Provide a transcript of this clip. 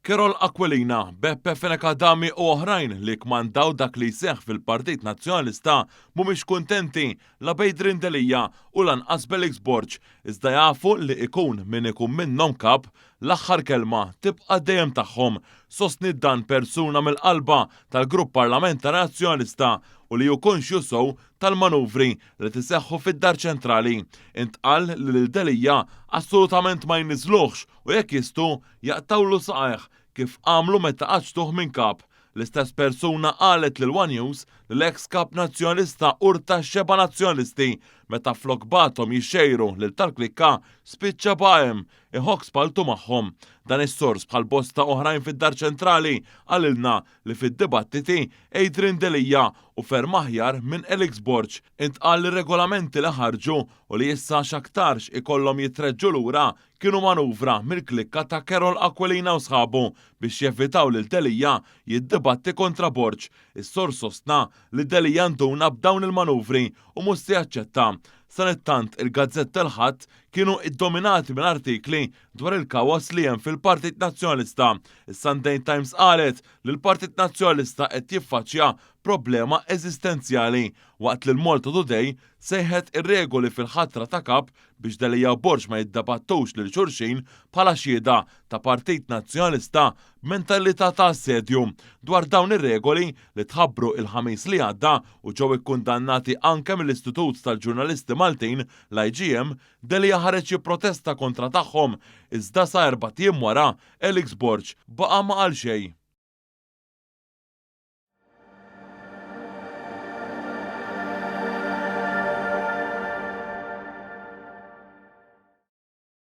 Karol Aquilina, Beppe Fenech Adami u oħrajn li kmandaw dak li jseħħ fil-Partit Nazzjonalista mhumiex kuntenti la b'Adrian Delia u lanqas b'Alex Borg, iżda jafu li ikun min ikun minnhom kap, l-aħħar kelma tibqa' dejjem tagħhom, sostniet dan persuna mill-qalba tal-Grupp Parlamentari Nazzjonalista u li hu konxju sew tal-manuvri li qed iseħħu fid-Dar Ċentrali. Intqal li lil Delia assolutament ma jniżżluhx u jekk jistgħu jaqtgħulu saqajh kif għamlu meta qaċċtuh minn kap. L-istess persuna qalet lil one News li l-eks kap Nazzjonalista urta x-xebgħa Nazzjonalisti meta flok bagħthom jixxejru lil tal-klikka spiċċa baqa' hemm iħokk spalltu magħhom. Dan is-sors bħal bosta oħrajn fid-Dar Ċentrali qalilna li fid-dibattiti Adrian Delia hu ferm aħjar minn Alex Borg. Intqal li r-regolamenti li ħarġu u li issa x'aktarx ikollhom jitreġġu lura kienu manuvra mill-klikka ta' Karol Aquilina u sħabu biex jevitaw lil Delia jiddibatti kontra Borg. Is-sors sostna li Delia nduna b'dawn il-manuvri u mhux se jaċċetta. Sanittant, il-gazzetti l-Ħadd kienu iddominati minn artikli dwar il-kaos li hemm fil-Partit Nazzjonalista. Is-Sunday Times qalet li l-Partit Nazzjonalista qed jiffaċċja problema eżistenzjali waqt li l-Malta Today sejħet ir-regoli fil-ħatra ta' kap biex Delia u Borg ma jiddebattux lil xulxin bħala xhieda ta' Partit Nazzjonalista b'mentalità ta' assedju. Dwar dawn ir-regoli li tħabbru il-Ħamis li għadda u ġew ikkundannati anke mill-Istitut tal-Ġurnalisti Maltin, l-IGM, Delia ħareġ jipprotesta kontra tagħhom iżda sa erbat ijiem wara Alex Borg baqa' ma qal xejn.